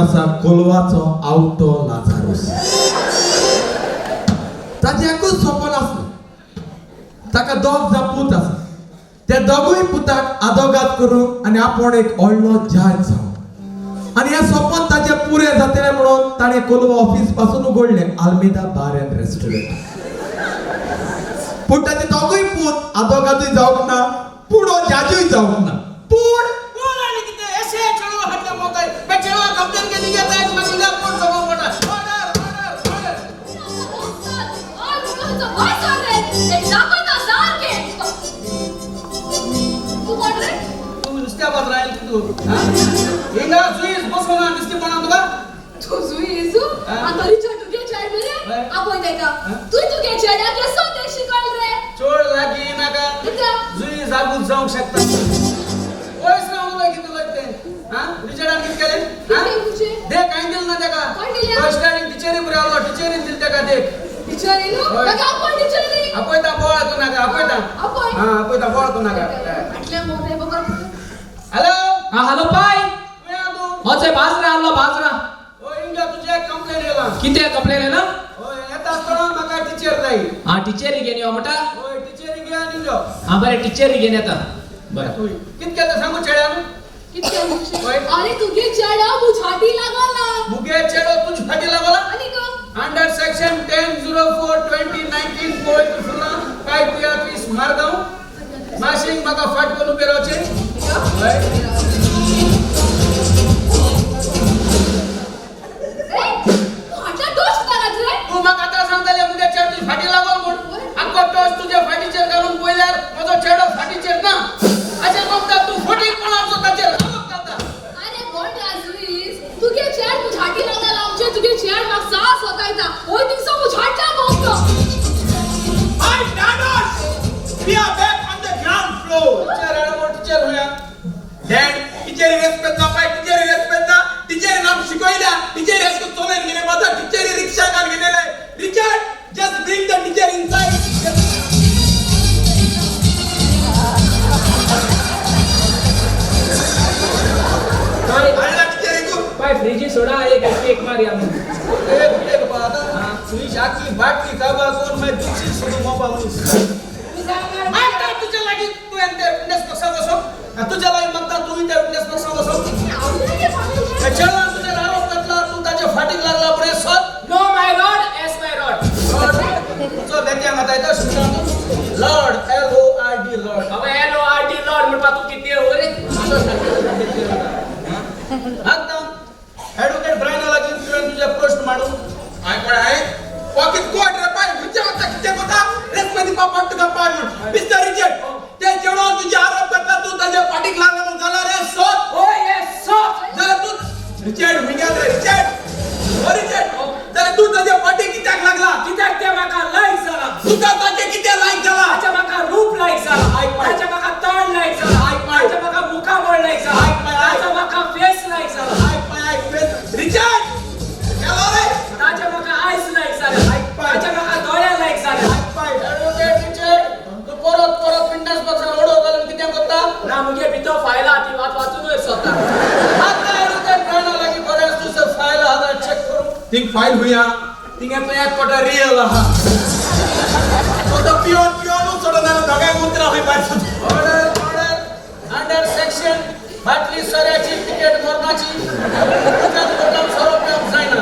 आसा कोलवाचो आवटो लाजारूस. ताचें एकूच सपन आसलें, ताका दोग जाण पूत आसा, त्या दोगूय पुताक आदोगाद करूंक आनी आपूण एक व्हडलो जाज जावं. आनी हें सपन ताचें पुरें जातलें म्हणून ताणें कोलवा ऑफिस पासून उगडलें आल्मेदा बार अँड रेस्टॉरंट. पूण ताचे दोगूय पूत आदोगादूय जावंक ना, पूण हो जाजूय जावंक ना. पूण कोण आनी कितें अशें चेडवा हाडल्या मोगाय बे चेडवा कंप्लेन केली येता मागीर हिंगा कोण जगोवंक पडटा. Order order order. तू कोण रे? तू नुस्त्या बाजरा आयल की तू हिंगा जुईस बसोना दिसती पडना तुका. तू जुईजू? आतां रिचर्ड तुगे चेड रे? आपोय ताका. तूं तुगे चेड्याक केसो तें शिकयल रे? चोड लागीं नाका. कित्याक? जुईस आगूज जावंक शकता. पयस रावूं तुका कितें लागतें. हा रिचर्डान कितें केलें? कितें तुजें? देख कांय दिलें ना ताका. कोण दिलें? फर्स्ट टायम टिचरी बरी आसलो, टिचरीन दिलें ताका देख. टिचरी न्हू? ताका आपोय टिचरी. आपयता बोवाळ करूं नाका. आपयता. आपोय. हा आपयता बोवाळ करूं नाका. म्हटल्यार मोग रे बाबा. हॅलो. हा हॅलो पाय. खंय आहा तूं? होच बाजरा आसलो बाजरा. हय इंगा तुजें एक कंप्लेन येला. कितें कंप्लेन येला? हय येता आसतना म्हाका टिचर जाय. हा टिचरी घेवन यो म्हणटा. हय टिचरी घे आनी यो. हा बरें टिचरी घेवन येता. बरें. तूं कितें केलें सांगू चेड्यान? कितें तुजें? अरे तुगे चेडा मुझाटी लागला. मुगे चेडो तुज फाटी लागला. आनी ग? अंडर सेक्शन 10/04/2019 पोएट फुला काय तियात्रीस मारगांव माशींग म्हाका फाट करून उबें रावचें. हय. ए, तूं हाडला दोश कित्याक रे? तूं म्हाका आतां सांगतालें मुगे चेडो तुज फाटी लागो म्हूण. आख्खो टॉर्च तुजे फाटीचेर घालून पळयल्यार म्हजो चेडो फाटीचेर ना. अशें कोमता तूं फटींग कोणाचो ताचेर आरोप घालता. अरे गोंड्या जुईज, तुगे चेड मुझाटी लागला आमचे तुगे चेड म्हाका सास वतायता. ओय दिसो मुझाटला भोंवतो. Hi, Dados! We are back on the ground floor. Teacher आनी टिचर हुया. Dad, teacher respect ना पाय, teacher respect ना, teacher नाम शिकवल्या, teacher esco चोलेन गेले माझा teacher रिक्षा कान गेलेला. Richard, just bring the teacher inside. आणला teacher एकू. पाय फ्रिजी सोडा एक एक मारी आमी. ए कितें बाबा आतां तुजी आख्खी बाटली काबार करून मागीर दुखशी सोदून मोपा मनीस. मागता तुज्या लागीं तुवें ते विटनेस बॉक्सा बसप, तुज्या लागीं मागता तूं त्या विटनेस बॉक्सा बसप. चेडवान तुजेर आरोप घातला तूं ताच्या फाटीक लागला पळय सत. No my lord, yes my lord. तुजो बेत्या माता येता सुद्दां तूं lord L O R D lord. हांव L O R D lord म्हणपा तूं कितें हो रे? आतां एडवोकेट ब्रायना लागीं तुवें तुजे प्रश्न मांडू. हाय कोण आहे? वाकीत कोण रे पाय? खंयच्या वता कितें कोता? रेस्पेद दिवपा पडटा तुका पाय म्हूण. मिस्टर रिचर्ड, ते चेडवान तुजे आरोप घातला तूं ताच्या फाटीक लागला म्हूण जाल्यार रे सत. ओ येस सत. जाल्यार तूं रिचर्ड हुंग्यात रे रिचर्ड. ओ रिचर्ड, जाल्यार तूं ताच्या फाटीक कित्याक लागला? कित्याक ते म्हाका लायक जाला. तुका ताचें कितें लायक जाला? ताचें म्हाका रूप लायक जाला. आयक पाय. ताचें म्हाका तोंड लायक जाला. आयक पाय. ताचें म्हाका मुखामळ लायक जाला. आयक पाय, आयक. ताचो म्हाका फेस लायक जाला. आयक पाय आयक. रिचर्ड गेलो रे. ताचें म्हाका आयज लायक जाले. आयक पाय. ताचें म्हाका दोळे लायक जाले. आयक पाय. एडवोकेट रिचर्ड तूं परत परत विटनेस बॉक्सार ओडो घालून कितें करता? ना मुगे भितर फायल आहा ती वाच वाचून वयर सोदता. आतां एडवोकेट ब्रायना लागीं बरें तुजो फायल आहा जाल्यार चॅक करूं. थिंग फायल हुया थिंगा तो एक कोटा रियल आहा. तो तो पियोन पियोनूच सोडना दोगांय उतरां खंय भायर सोदता. ऑर्डर ऑर्डर अंडर सेक्शन बाटली सोऱ्याची तिकेट मरणाची. तुज्याच कोर्टान सोरो पिवंक जायना.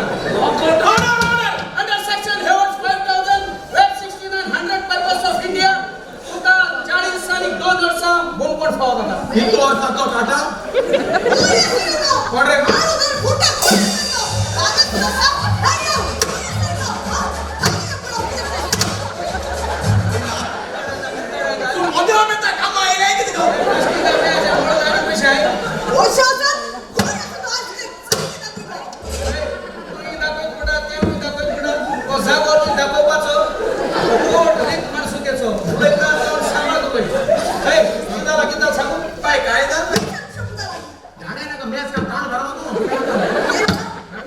Order order under section Haber's 5000 web 6900 purpose of India तुका 40 आनी 2 वर्सां बोमकोट फावो जाता. हिंदू वर्साचो काटा कोण रे? तूं मोदरा मेता कामा येयलाय कितें गो? तुमी दाखयत म्हणटा तेवूय दाखयत म्हणटा तो जागो दाखोवपाचो कोट रीत माणसुकेचो उलयता तो सांबाळ तुका. हे कितें जालां कितें जालां सांगू? पाय काय जालें? झाडे नाका मेज का ताण भरला तूं.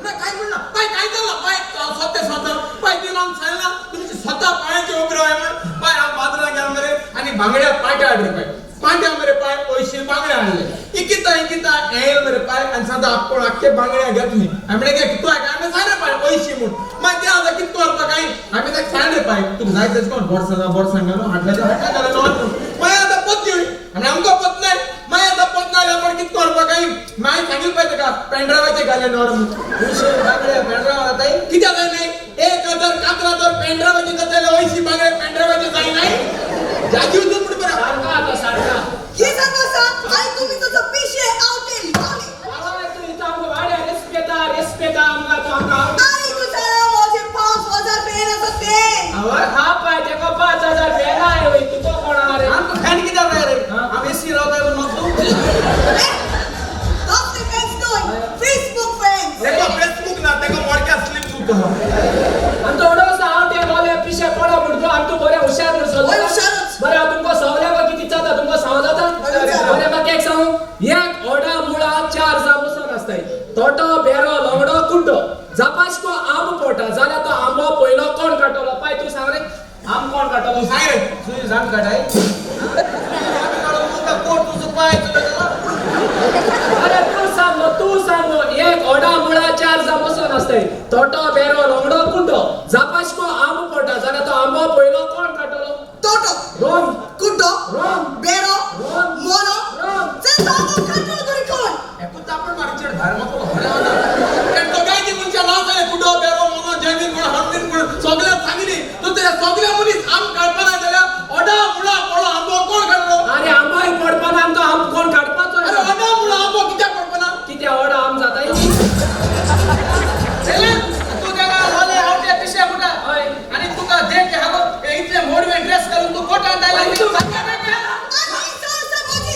ना काय म्हणला पाय काय जालां पाय स्वतः स्वतः पाय दिलान सांगला तुमची स्वतः पायांचे उबे राव म्हण पाय हांव बाजारात गेलो मरे आनी बांगड्या पाट्या हाडले पाय पाट्या मरे. पाय पयशे बांगडे हाडले. इकिता इकिता येयल मरे पाय आनी सांगता आपूण आख्खे बांगडे घेतली. आमी घे तूं आयक आमी सांग रे पाय पयशे म्हूण. मागीर ते आतां कितें करपा काय आमी ताका सांग रे पाय तुका जाय तशें कोण बोरसां बोरसां घालून हाडले तर हाडले जाल्यार नॉन म्हूण. मागीर आतां पत्ती आनी आमकां पत नाय. मागीर आतां पत ना जाल्यार आपूण कितें करपा काय मागीर सांगिल्लें पाय ताका पेंड्रावाचे घाले नॉर म्हूण. पयशे बांगडे पेंड्राव जाताय. कित्याक जाय न्ही 1000 कातरा तर पेंड्रावाचे जाता जाल्यार अंयशीं बांगडे पेंड्रावाचे जाय न्ही जाजी उजून म्हण बरें. सारका आतां सारका. हे सांगो सा आई तुम्ही तसं पिशे आवते लावले. आवय तूं इथं आमकां वाड्यार रेस्पेता रेस्पेता आमकां तूं आमकां आई तू जाणा म्हजे 5000 फॅन आसा ते. आवय हा पाय तेका 5000 फॅन आहे वय तुका कोण आहा रे? आमकां फॅन कित्याक जाय रे? आमी एसी रावताय म्हूण म्हाका तूं. कसले फॅन्स न्हय, फेसबूक फॅन्स. तेका फेसबूक ना तेका मोडक्या स्लिप बुक आहा. आनी तो उडोवचो हांव ते बोले पिशे पडा म्हण तूं आनी तूं बरें हुशार म्हण सोदता. हय, हुशारूच. बरें हांव तुमकां सवल्याक कितें जाता तुमकां सांग जाता? हय, विचार. बरें म्हाका एक सांगू एक ओडा मुळा 4 जाप आसताय. तोटो बेरो लंगडो कुड्डो जापाशको आंबो पोटा जाल्यार तो आंबो पयलो कोण काडटलो? पाय तूं सांग रे आंब कोण काडटलो? तूं सांग रे. तुझी जाम काडाय. कोट तुझं पाय तुला. अरे तूं सांग तूं सांग एक ओडा मुळा 4 जाप आसताय. तोटो बेरो लंगडो कुड्डो जापाशको आंबो पोटा जाल्यार तो आंबो पयलो कोण काडटलो? टोटो रोंग. कुड्डो रोंग. बेरो रोंग. मोनो. रोंग. चल सांगो काडटलो तरी कोण? एकूच आपण मारीचेर भायर मारतलो खरें आसा. कारण दोगांयची मनशां नांव सांगलें कुड्डो बेरो मोनो जैमीन म्हूण हणमीन म्हूण सगळ्यांक सांगिल्ली. तूं ते सगळ्या मनीस आम काडपाना जाल्यार ओडा मुळा पडलो आंबो कोण काडलो? अरे आंबोय पडपाना आमकां आंब कोण काडपाचो? अरे ओडा मुळा आंबो कित्याक पडपाना? कितें ओडा आम जाता? तू तेका लोले आवटे पिशे कुठं? हय. आणि तुका देख हागो इतले मोडवे ड्रेस घालून तू कोटान जायला. आनी सांग सा म्हजी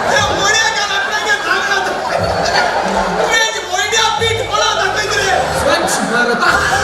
हे मोड्या घाल आपल्याक सांगला. तुवें मोड्या पीठ कोणा दाखयत रे? स्वच्छ भारत.